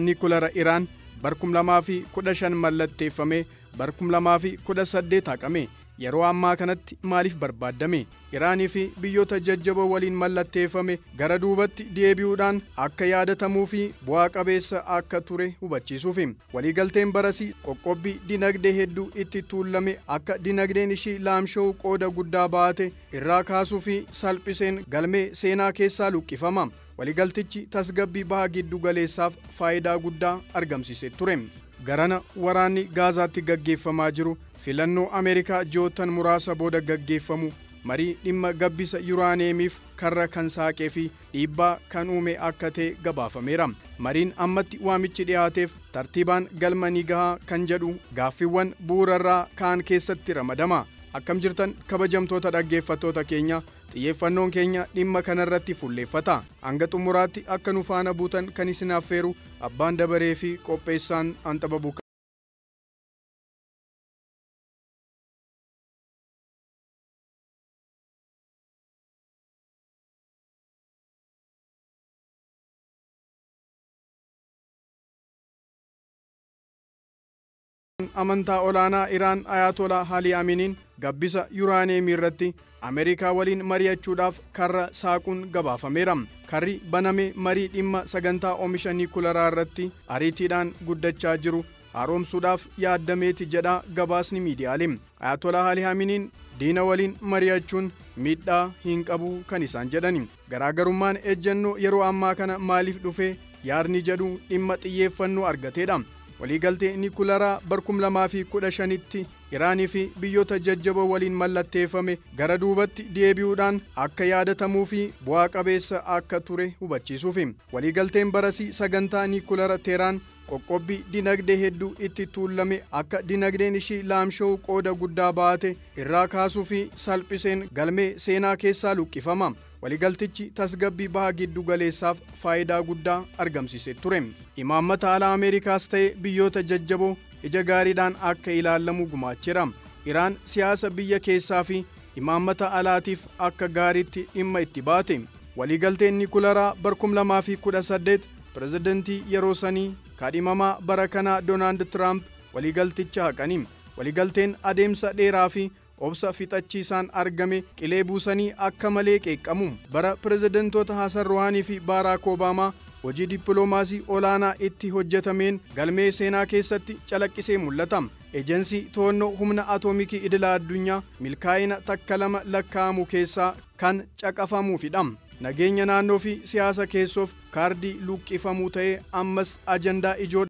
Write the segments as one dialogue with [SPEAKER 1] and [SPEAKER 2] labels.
[SPEAKER 1] Nikulara Iraan bara 2015 mallatteeffame bara 2018 haqame. Yeroo ammaa kanatti maaliif barbaadame? Iraanii fi biyyoota jajjaboo waliin mallatteeffame gara duubatti deebi'uudhaan akka yaadatamuu fi bu'aa qabeessa akka ture hubachiisuufi. Waliigalteen barasii qoqqobbii dinagdee hedduu itti tuulame akka dinagdeen ishii laamsha'u qooda guddaa baate irraa kaasuu fi salphiseen galmee seenaa keessaa luqqifama. Waliigaltichi tasgabbii baha giddu galeessaaf faayidaa guddaa argamsiisee ture. Garana waraanni Gaazaatti gaggeeffamaa jiru filannoo Ameerikaa ji'oottan muraasa booda gaggeeffamu marii dhimma gabbisa yuraaneemiif karra kan saaqee fi dhiibbaa kan uume akka ta'e gabaafameera. Mariin ammatti waamichi dhiyaateef tartiibaan galma ni gahaa kan jedhu gaaffiiwwan bu'uurarraa kaan keessatti ramadama. Akkam jirtan kabajamtoota dhaggeeffattoota keenya, xiyyeeffannoon keenya dhimma kanarratti fuulleeffata. Hanga xumuraatti akka nu faana buutan kan isin affeeru abbaan dabaree fi qopheessaan Anxababu. Amantaa olaanaa Iraan Ayatollah Ali Aminiin gabbisa yuraaneemii irratti Ameerikaa waliin mari'achuudhaaf karra saaquun gabaafameera. Karri baname marii dhimma sagantaa oomisha niikularaa irratti ariitiidhaan guddachaa jiru haaromsuudhaaf yaaddameeti jedha gabaasni miidiyaalee. Ayatollah Ali Aminiin diina waliin mari'achuun miidhaa hin qabu kan isaan jedhani. Garaagarummaan ejjennoo yeroo ammaa kana maaliif dhufe yaadni jedhu dhimma xiyyeeffannoo argateedha. Waliigaltee Nikularaa bara 2015tti Iraanii fi biyyoota jajjaboo waliin mallatteeffame gara duubatti deebi'uudhaan akka yaadatamuu fi bu'aa qabeessa akka ture hubachiisuufi. Waliigalteen barasii sagantaa Nikulara Teeraan qoqqobbii dinagdee hedduu itti tuulame akka dinagdeen ishii laamsha'u qooda guddaa baate irraa kaasuu fi salphiseen galmee seenaa keessaa luqqifama. Waliigaltichi tasgabbii baha giddu galeessaaf faayidaa guddaa argamsiisee ture. Imaammata alaa Ameerikaas ta'e biyyoota jajjaboo ija gaariidhaan akka ilaalamu gumaacheera. Iraan siyaasa biyya keessaa fi imaammata alaatiif akka gaariitti dhimma itti baate. Waliigalteen Nikularaa bara 2018 pirezidantii yeroo sanii kaadhimamaa bara kanaa Doonaald Tiraamp waliigalticha haqani. Waliigalteen adeemsa dheeraa fi obsa fixachiisaan argame qilee buusanii akka malee qeeqqamu. Bara pirezidantoota Hasan Ruhaanii fi Baaraak Obaamaa hojii dippiloomaasii olaanaa itti hojjetameen galmee seenaa keessatti calaqqisee mul'ata. Ejensii to'annoo humna atoomikii idila addunyaa milkaa'ina takka lama lakkaa'amu keessaa kan caqafamuufidha. Nageenya naannoo fi siyaasa keessoof kaardii luqqifamuu ta'ee ammas ajandaa ijoo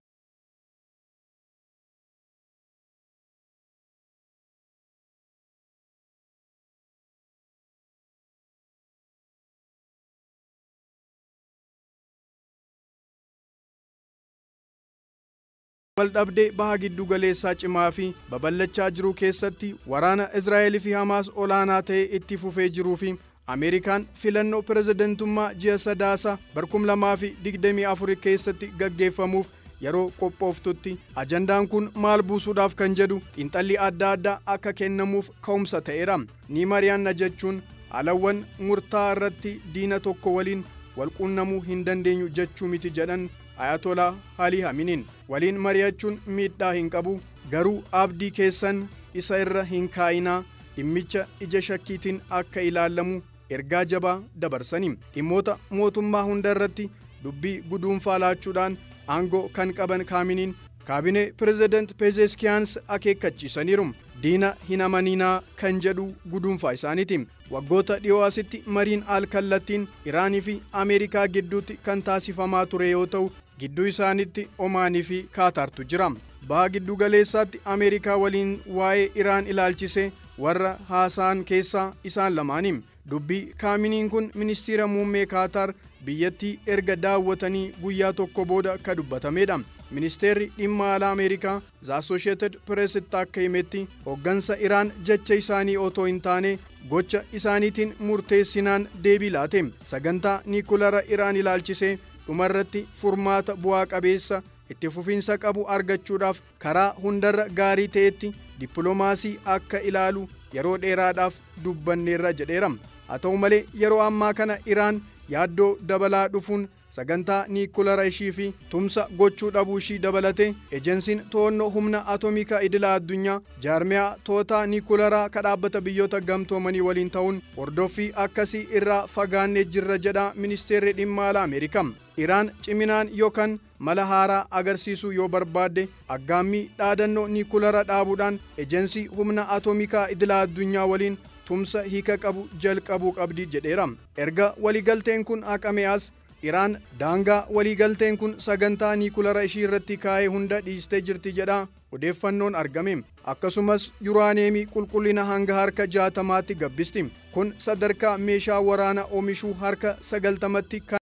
[SPEAKER 1] waldhabdee baha giddu galeessaa cimaa fi babal'achaa jiru keessatti waraana Israa'el fi Hamaas olaanaa ta'e itti fufee jiruu fi Ameerikaan filannoo pirezidantummaa ji'a sadaasa bara 2024 keessatti gaggeeffamuuf yeroo qophooftutti ajandaan kun maal buusuudhaaf kan jedhu xiinxalli adda addaa akka kennamuuf ka'umsa ta'eera. Ni mari'anna jechuun haalawwan murtaa irratti diina tokko waliin walquunnamuu hin dandeenyu jechuu miti jedhan Ayatollah Ali Aminiin. Waliin mari'achuun miidhaa hin qabu, garuu abdii keessan isa irra hin kaa'inaa, dhimmicha ija shakkiitiin akka ilaalamu ergaa jabaa dabarsani. Dhimmoota mootummaa hunda irratti dubbii guduunfaa laachuudhaan aangoo kan qaban Kaaminiin kaabinee pirezidaant Pezeskiyaans akeekkachiisaniiru. Diina hin amaninaa kan jedhu guduunfaa isaaniiti. Waggoota dhiyoo asitti mariin alkallattiin Iraanii fi Ameerikaa gidduutti kan taasifamaa ture yoo ta'u, gidduu isaanitti Omaanii fi Kaataartu jira. Baha giddu galeessaatti Ameerikaa waliin waa'ee Iraan ilaalchise warra haasa'an keessaa isaan lamaani. Dubbii Kaaminiin kun ministeera muummee Kaataar biyyattii erga daawwatanii guyyaa tokko booda ka dubbatamedha. Ministeerri dhimma alaa Ameerikaa The Associated Press akka himetti hooggansa Iraan jecha isaanii otoo hin taane gocha isaaniitiin murteessinaan deebii laate. Sagantaa Nikulara Iraan ilaalchisee dhumarratti furmaata bu'aa qabeessa itti fufiinsa qabu argachuudhaaf karaa hundarra gaarii ta'etti dippiloomaasii akka ilaalu yeroo dheeraadhaaf dubbanneerra jedheera. Haa ta'u malee yeroo ammaa kana Iraan yaaddoo dabalaa dhufuun Sagantaa niikulara ishii fi tumsa gochuu dhabuu ishii dabalatee ejensiin to'annoo humna atoomikaa idila addunyaa jaarmiyaa to'ataa niikularaa ka dhaabbata biyyoota gamtoomanii waliin ta'uun hordoffii akkasii irraa fagaannee jirra jedha ministeerri dhimma alaa Ameerikaa. Iraan ciminaan yookaan mala haaraa agarsiisuu yoo barbaadde aggaammii dhaadannoo niikulara dhaabuudhaan ejensii humna atoomikaa idila addunyaa waliin tumsa hiika qabu jalqabuu qabdi jedheera. Erga waliigalteen kun haqame as Iraan daangaa waliigalteen kun sagantaa niikulara ishii irratti kaa'ee hunda dhiistee jirti jedha odeeffannoon argame. Akkasumas yuraaneemii qulqullina hanga harka 60tti gabbisti. Kun sadarkaa meeshaa waraana oomishuu harka 90tti kan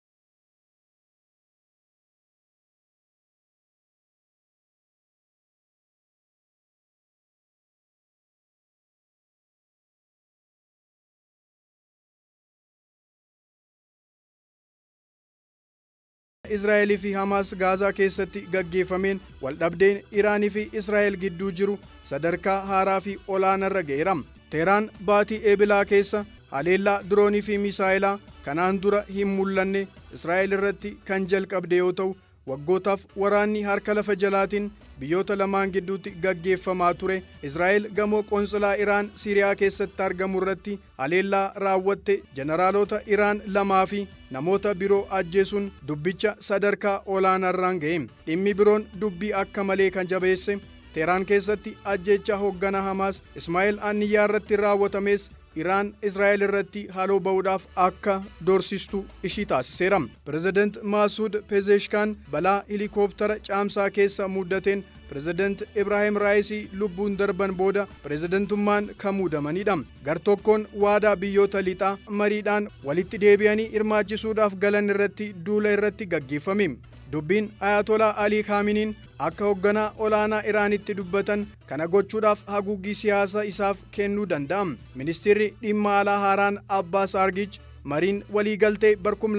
[SPEAKER 1] Israa'elii fi Hamaas Gaazaa keessatti gaggeeffameen waldhabdeen Iraanii fi Israa'el gidduu jiru sadarkaa haaraa fi olaanaarra ga'eera. Teheraan baatii Eebilaa keessa haleellaa diroonii fi misaa'ilaa kanaan dura hin mul'anne Israa'el irratti kan jalqabde yoo ta'u, waggootaaf waraanni harka lafa jalaatiin biyyoota lamaan gidduutti gaggeeffamaa ture. Israa'el gamoo qoonsilaa Iraan Siiriyaa keessatti argamu irratti haleellaa raawwatte jeneraalota Iraan lamaa fi namoota biroo ajjeesuun dubbicha sadarkaa olaanaarraan ga'e. Dhimmi biroon dubbii akka malee kan jabeesse Teheraan keessatti ajjeechaa hoogganaa Hamaas Ismaa'eel Aniyyaa irratti raawwatames Iraan Israa'el irratti haaloo ba'uudhaaf akka doorsistu ishii taasiseera. Pireezidant Maasuud Pezeshkaan balaa helikooптara caamsaa keessa mudateen Pireezidant Ibraahim Raayisii lubbuun darban booda pireezidantummaan kan muudamanidha. Gartokkoon waadaa biyyoota lixaa mariidhaan walitti deebi'anii hirmaachisuudhaaf galan irratti duula irratti gaggeeffame. Dubbiin Ayatolaa Alii Kaaminiin akka hoogganaa olaanaa Iraanitti dubbatan kana gochuudhaaf haguuggii siyaasa isaaf kennuu danda'a. Ministeerri dhimma alaa haaraan Abbaas Argich mariin waliigaltee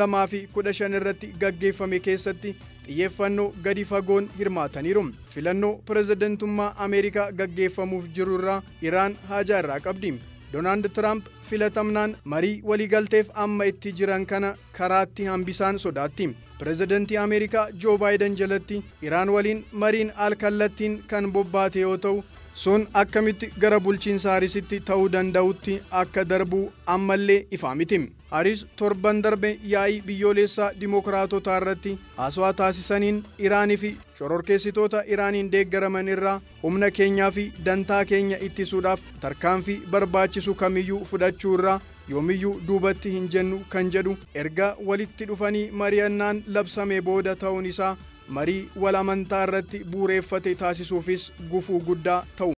[SPEAKER 1] 2015 irratti gaggeeffame keessatti xiyyeeffannoo gadi fagoon hirmaataniiru. Filannoo pireezidantummaa Ameerikaa gaggeeffamuuf jiru irraa Iraan haajaa irraa qabdi. Doonaald Tiraamp filatamnaan marii waliigalteef amma itti jiran kana karaatti hambisaan sodaatti. Pireezidantii Ameerikaa Joo Baayiden jalatti Iraan waliin mariin alkallattiin kan bobbaate yoo ta'u, sun akkamitti gara bulchiinsa Haarisitti ta'uu danda'utti akka darbu ammallee ifaa miti. Haaris torban darbe yaa'ii biyyoolessaa Dimookiraatotaa irratti haasawaa taasisaniin Iraanii fi shororkeessitoota Iraaniin deeggaraman irraa humna keenyaa fi dantaa keenya ittisuudhaaf tarkaanfii barbaachisu kamiyyuu fudhachuu irraa yoomiyyuu duubatti hin jennu kan jedhu erga walitti dhufanii mari'annaan labsame booda ta'uun isaa marii wal amantaa irratti bu'uureffate taasisuufis gufuu guddaa ta'u.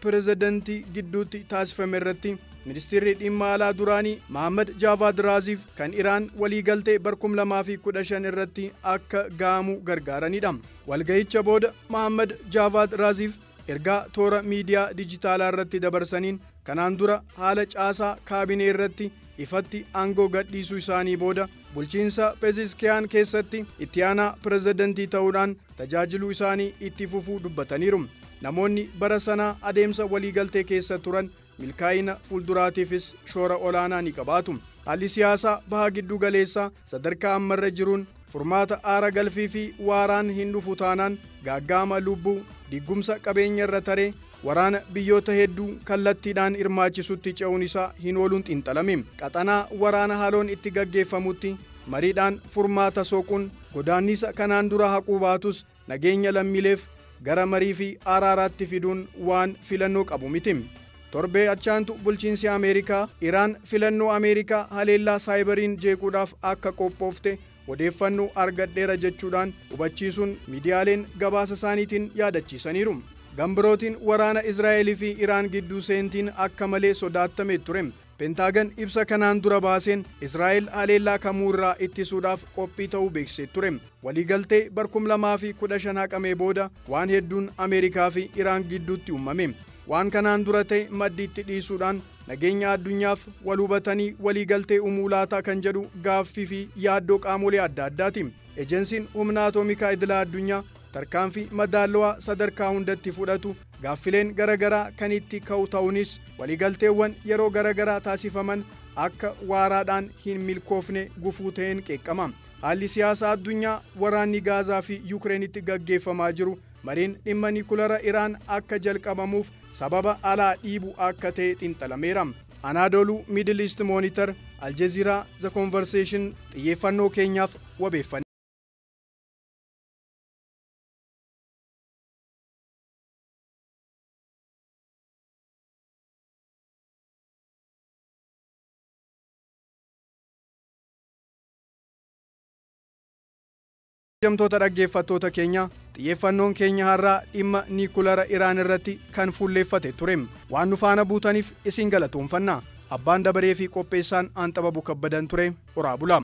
[SPEAKER 1] Pireezidantii gidduutti taasifame irratti ministeerri dhimma alaa duraanii Mohammad Jaavaad Raaziif kan Iraan waliigaltee 2015 irratti akka ga'amu gargaaranidha. Walga'icha booda Mohammad Jaavaad Raaziif ergaa toora miidiyaa dijitaalaa irratti dabarsaniin kanaan dura haala caasaa kaabinee irratti ifatti aangoo gadhiisuu isaanii booda bulchiinsa Pezeshkiyaan keessatti itti aanaa pireezidantii ta'uudhaan tajaajiluu isaanii itti fufuu dubbataniiru. Namoonni bara sanaa adeemsa waliigaltee keessa turan milkaa'ina fuulduraatiifis shoora olaanaa ni qabaatu. Haalli siyaasaa baha giddu galeessaa sadarkaa ammarra jiruun furmaata aara galfii fi waaraan hin dhufu taanaan gaaggaama lubbuu diggumsa qabeenya irra taree waraana biyyoota hedduu kallattiidhaan hirmaachisutti ce'uun isaa hin ooluun xiinxalame. Qaxanaa waraana haaloon itti gaggeeffamutti mariidhaan furmaata sooquun godaannisa kanaan dura haquu baatus nageenya lammiileef gara marii fi araaraatti fiduun waan filannoo qabu miti. Torbee achaantu bulchiinsi Ameerikaa Iraan filannoo Ameerikaa haleellaa saayibariin jeequudhaaf akka qophoofte odeeffannoo argadheera jechuudhaan hubachiisuun miidiyaaleen gabaasa isaaniitiin yaadachiisaniiru. Gambirootiin waraana Israa'elii fi Iraan gidduu seentiin akka malee sodaatame ture. Pentaagan ibsa kanaan dura baaseen Israa'el haleellaa kamuu irraa ittisuudhaaf qophii ta'uu beeksisee ture. Waliigaltee 2015 haqamee booda waan hedduun Ameerikaa fi Iraan gidduutti uumame. Waan kanaan dura ta'e maddiitti dhiisuudhaan nageenya addunyaaf wal hubatanii waliigaltee uumuu laata kan jedhu gaaffii fi yaaddoo qaamolee adda addaati. Ejensiin humna atoomikaa idila addunyaa tarkaanfii madaallawaa sadarkaa hundatti fudhatu gaaffileen garaagaraa kan itti ka'u ta'uunis waliigalteewwan yeroo garaagaraa taasifaman akka waaraadhaan hin milkoofne gufuu ta'een qeeqama. Haalli siyaasaa addunyaa waraanni Gaazaa fi Yukireenitti gaggeeffamaa jiru mariin dhimma niikulara Iraan akka jalqabamuuf sababa alaa dhiibu akka ta'e xiinxalameera. Anaadooluu, Middle East Monitor, Aljeziiraa, The Conversation xiyyeeffannoo keenyaaf wabeeffanne. Kabajamtoota dhaggeeffattoota keenya, xiyyeeffannoon keenya har'aa dhimma niikulara Iraan irratti kan fuulleeffate ture. Waan nu faana buutaniif isin galatoomfanna. Abbaan dabaree fi qopheessaan Aanxababu Kabbadan ture. Horaa bula.